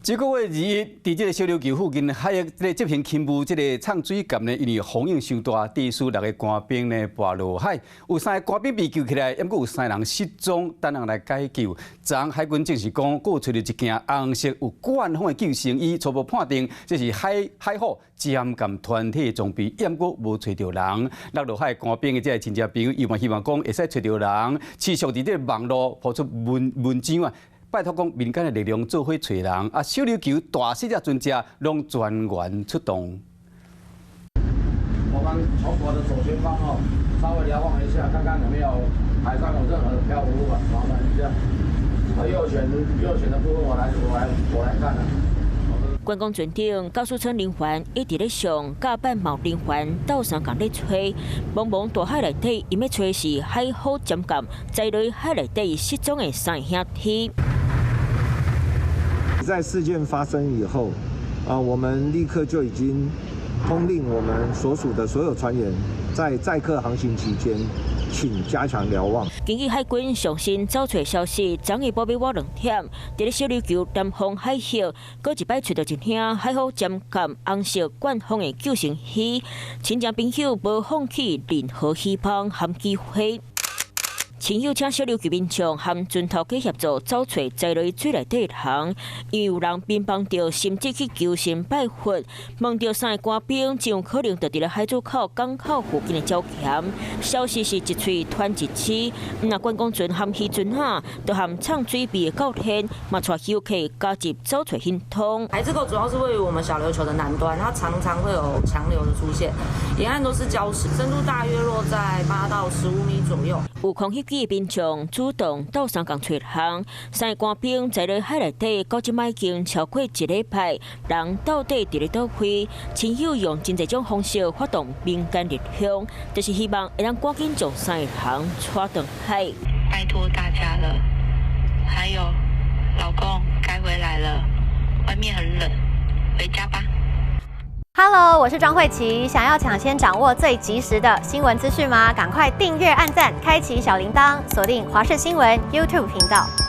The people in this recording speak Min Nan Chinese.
這個月21，佇這个小琉球附近海域，這个執行勤務這个藏水艦呢，因為風湧傷大，致使六个官兵呢跋落海，有三个官兵被救起來，猶閣有三人失蹤，等人來解救。昨海軍證實講，閣有揣著一件紅色有灌風的救生衣，初步判定這是海虎潛艦團體的裝備，猶閣無揣著人。落海官兵的這个親戚朋友，伊嘛希望講會使揣著人，持續佇這个網路拋出文文章啊。拜託講民間的力量做伙揣人，啊，小琉球大細隻船隻攏全員出動。我們從我的左前方哦，稍微瞭望一下，看看有沒有海上有任何的漂浮物啊，麻煩一下。右舷的部分，我來看啊。觀光船頂駕駛艙人員一直咧上，甲板嘛有人員鬥相共咧揣，茫茫大海內底，𪜶欲揣是海虎潛艦載落海內底失蹤的三个兄弟。在事件發生以後，啊，我們立刻就已經通令我們所屬的所有船員，在載客航行期間，請加強瞭望。根據海軍上新找揣消息，昨昏晡晡倚2點，佇咧小琉球南方海域，閣一擺揣著一兄海虎潛艦紅色灌風的救生衣，親情朋友無放棄任何希望和機會。親友請小琉球民眾和船頭家協助找揣載落水內底的人，因為有人貧幫著，甚至去求神拜佛，夢著三个官兵真有可能就佇咧海子口港口附近的礁岩。消息是一喙傳一支，毋若觀光船和漁船仔，都和藏水備的教練，嘛帶遊客加入找揣行動。海子口主要是位於我們小琉球的南端，它常常會有強流的出現，沿岸都是礁石，深度大約落在8到15米左右。有空翕機的民眾主動鬥相共揣人，三个官兵載落海內底，到這擺已經超過一禮拜，人到底佇咧佗位？親友用真濟種方式發動民間力量，就是希望會當趕緊將三个人帶轉海。拜託大家了，還有老公該回來了，外面很冷，回家吧。 Hello，我是莊慧琪。想要搶先掌握最及時的新聞資訊嗎？趕快訂閱、按讚、開啟小鈴鐺，鎖定華視新聞 YouTube 頻道。